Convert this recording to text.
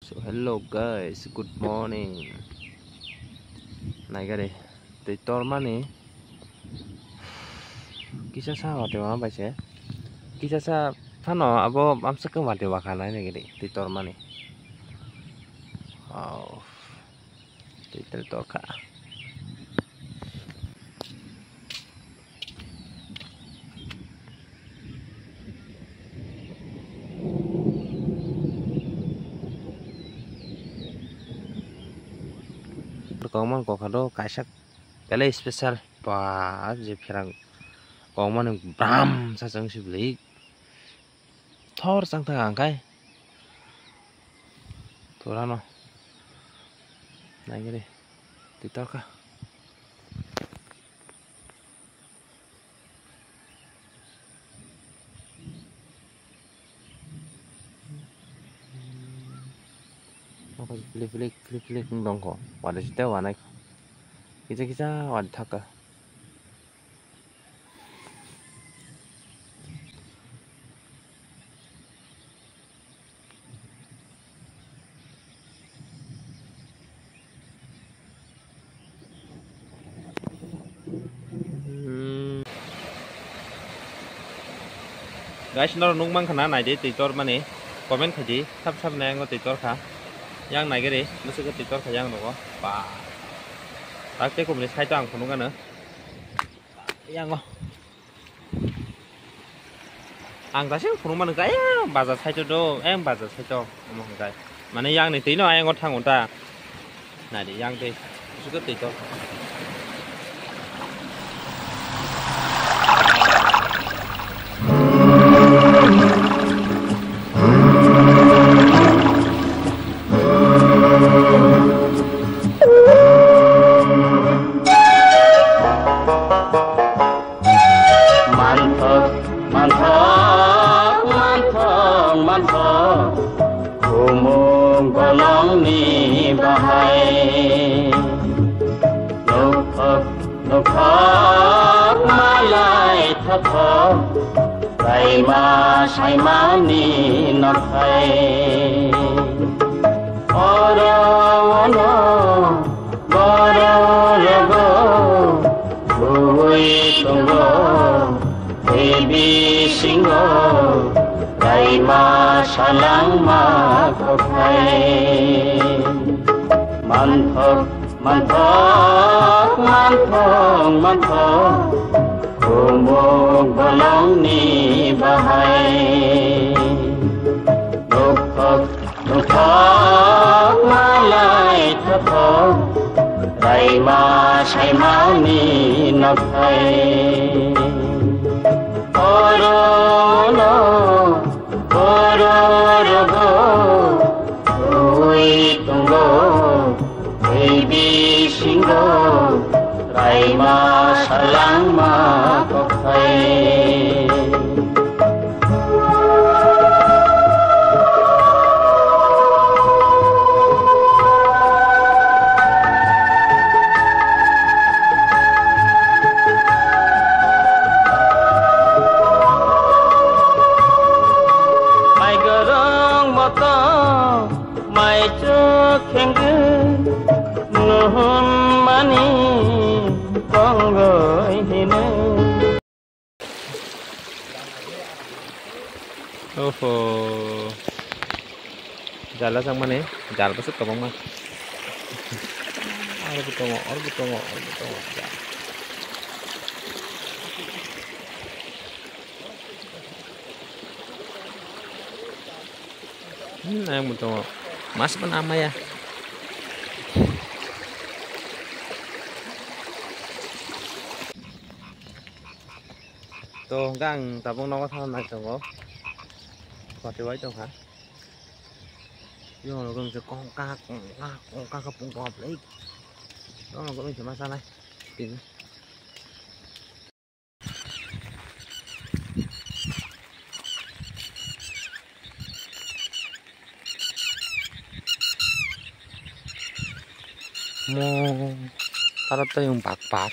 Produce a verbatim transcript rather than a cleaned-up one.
So, hello guys, good morning. Naigari, twi tormani kisa sa watwi ma bai se. Kisa sa phano abo amsa khe watwi wakha nai naigari twi tormani. Wow. Twi tor torkha. Kokmani kokha do kaisa belai special ba je pherang kokmani bram sa chang sibli. Thor chang thang ang khai. Thorano. Naigari. Twi torkha. Filik filik filik filik wng tongkho. Wadi site wanai. Kisa kisa wadi thaka. Guys, norok nukmankha na, naidi twi tormani, comment khaidi, sab sab nai ango twi torkha. Yang naigari, bwswk twi torkha yang rogo. Ba. Tak tei kumni side o ang phunukgano. Yango. Ang dasin phunukmani kaya bazar side o do, eng bazar side o omo hwnkhai. Mane yang ni twi no ayang o thango ta. Nadi yang twi. Suka twi to. Manthok, manthok, manthok, manthok, khumuk bolongni bahai. Nukthok, nukthok, malai thothok, kaima saimani nokhai. Oro ono Borok rogo bui tongo, tei bisingo kaima salangma kothai. Manthok, manthok, manthok, manthok, khumuk bolongni bahai. Nukthok, nukthok malai thothok, raima saimani nokhai. Oro no, oro rogo, ui tongo, tei bisingo, raima salangma kokhai. Mai gorong moto, mai chuk khengkhe, nuhun mani tongoi hino. Oho. Jala chang mani, jal bwswk kwbangma. Aro bo tongo, aro bo tongo, aro bo tongo. Hmm, ayang bo tongo. Mas bo namaya. To hwnkhe ang tabuk nogo thangna nai tongo. Pati bai tongkha. Yong rok wngkhe kongkak, kongkak, kongkak khe pungkha blai. Yong rok wngkhe ma sanai. Tini. Mo, tara tei yung bakpak.